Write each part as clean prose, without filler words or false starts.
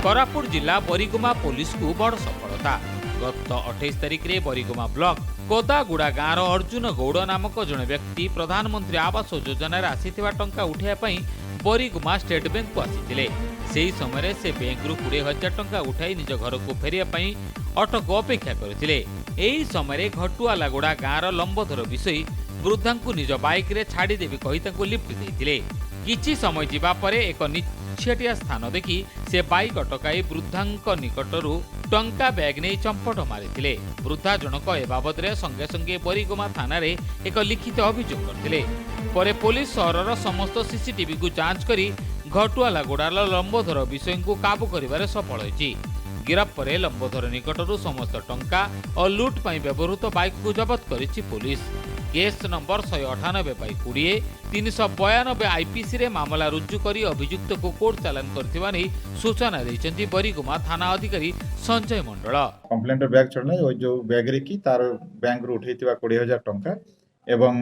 କୋରାପୁଟ ଜିଲ୍ଲା ବରିଗୁମା ପୋଲିସକୁ ବଡ଼ ସଫଳତା। ଗତ 28 ତାରିଖରେ ବରିଗୁମା ବ୍ଲକ କୋଦାଗୁଡ଼ା ଗାଁର ଅର୍ଜୁନ ଗୌଡ଼ ନାମକ ଜଣେ ବ୍ୟକ୍ତି ପ୍ରଧାନମନ୍ତ୍ରୀ ଆବାସ ଯୋଜନାରେ ଆସିଥିବା ଟଙ୍କା ଉଠାଇବା ପାଇଁ ବରିଗୁମା ଷ୍ଟେଟ୍ ବ୍ୟାଙ୍କକୁ ଆସିଥିଲେ। ସେହି ସମୟରେ ସେ ବ୍ୟାଙ୍କରୁ 20,000 ଟଙ୍କା ଉଠାଇ ନିଜ ଘରକୁ ଫେରିବା ପାଇଁ ଅଟୋକୁ ଅପେକ୍ଷା କରିଥିଲେ। ଏହି ସମୟରେ ଘଟୁଆଲାଗୁଡ଼ା ଗାଁର ଲମ୍ବୋଧର ବିଷୋଇ ବୃଦ୍ଧାଙ୍କୁ ନିଜ ବାଇକ୍ରେ ଛାଡ଼ିଦେବି କହି ତାଙ୍କୁ ଲିଫ୍ଟ ଦେଇଥିଲେ। କିଛି ସମୟ ଯିବା ପରେ ଏକ ନିଛାଟିଆ ସ୍ଥାନ ଦେଖି ସେ ବାଇକ୍ ଅଟକାଇ ବୃଦ୍ଧାଙ୍କ ନିକଟରୁ ଟଙ୍କା ବ୍ୟାଗ୍ ନେଇ ଚମ୍ପଟ ମାରିଥିଲେ। ବୃଦ୍ଧା ଜଣକ ଏ ବାବଦରେ ସଙ୍ଗେ ସଙ୍ଗେ ବରିଗୁମା ଥାନାରେ ଏକ ଲିଖିତ ଅଭିଯୋଗ କରିଥିଲେ। ପରେ ପୋଲିସ ସହରର ସମସ୍ତ ସିସିଟିଭିକୁ ଯାଞ୍ଚ କରି ଘଟୁଆଲାଗୁଡ଼ାର ଲମ୍ବୋଧର ବିଷୋଇଙ୍କୁ କାବୁ କରିବାରେ ସଫଳ ହୋଇଛି। ଗିରଫ ପରେ ଲମ୍ବୋଧର ନିକଟରୁ ସମସ୍ତ ଟଙ୍କା ଓ ଲୁଟ୍ ପାଇଁ ବ୍ୟବହୃତ ବାଇକ୍କୁ ଜବତ କରିଛି ପୋଲିସ। କେସ୍ ନମ୍ବର 198/20, 392 ଆଇପିସିରେ ମାମଲା ରୁଜୁ କରି ଅଭିଯୁକ୍ତକୁ କୋର୍ଟ ଚାଲାଣ କରିଥିବା ନେଇ ସୂଚନା ଦେଇଛନ୍ତି ବରିଗୁମା ଥାନା ଅଧିକାରୀ ସଞ୍ଜୟ ମଣ୍ଡଳ। କମ୍ପ୍ଲେଣ୍ଟର ବ୍ୟାଗ୍ ଛଡ଼ା, ଯେଉଁ ବ୍ୟାଗ୍ରେ କି ତାର ବ୍ୟାଙ୍କରୁ ଉଠେଇଥିବା 20,000 ଟଙ୍କା ଏବଂ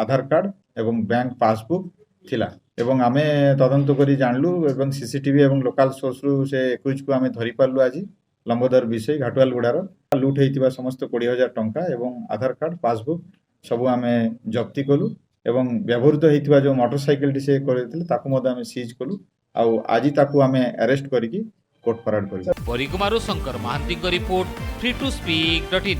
ଆଧାର କାର୍ଡ଼ ଏବଂ ବ୍ୟାଙ୍କ ପାସବୁକ୍ ଥିଲା। ଏବଂ ଆମେ ତଦନ୍ତ କରି ଜାଣିଲୁ ଏବଂ ସିସିଟିଭି ଏବଂ ଲୋକାଲ ସୋର୍ସରୁ ସେ 21କୁ ଆମେ ଧରିପାରିଲୁ ଆଜି। ଲମ୍ବୋଦର ବିଷୋଇ, ଘାଟୁଆଲଗୁଡ଼ାର ଲୁଟ୍ ହେଇଥିବା ସମସ୍ତ 20,000 ଟଙ୍କା ଏବଂ ଆଧାର କାର୍ଡ଼, ପାସବୁକ୍ ସବୁ ଆମେ ଜପ୍ତି କଲୁ ଏବଂ ବ୍ୟବହୃତ ହେଇଥିବା ଯେଉଁ ମୋଟର ସାଇକେଲଟି ସେ କରିଥିଲେ, ତାକୁ ମଧ୍ୟ ଆମେ ସିଜ୍ କଲୁ। ଆଉ ଆଜି ତାକୁ ଆମେ ଆରେଷ୍ଟ କରିକି କୋର୍ଟ ଫରୱାର୍ଡ଼ କରିବୁ। ବରିଗୁମାରୁ ଶଙ୍କର ମହାନ୍ତିଙ୍କ report, free to speak dot in.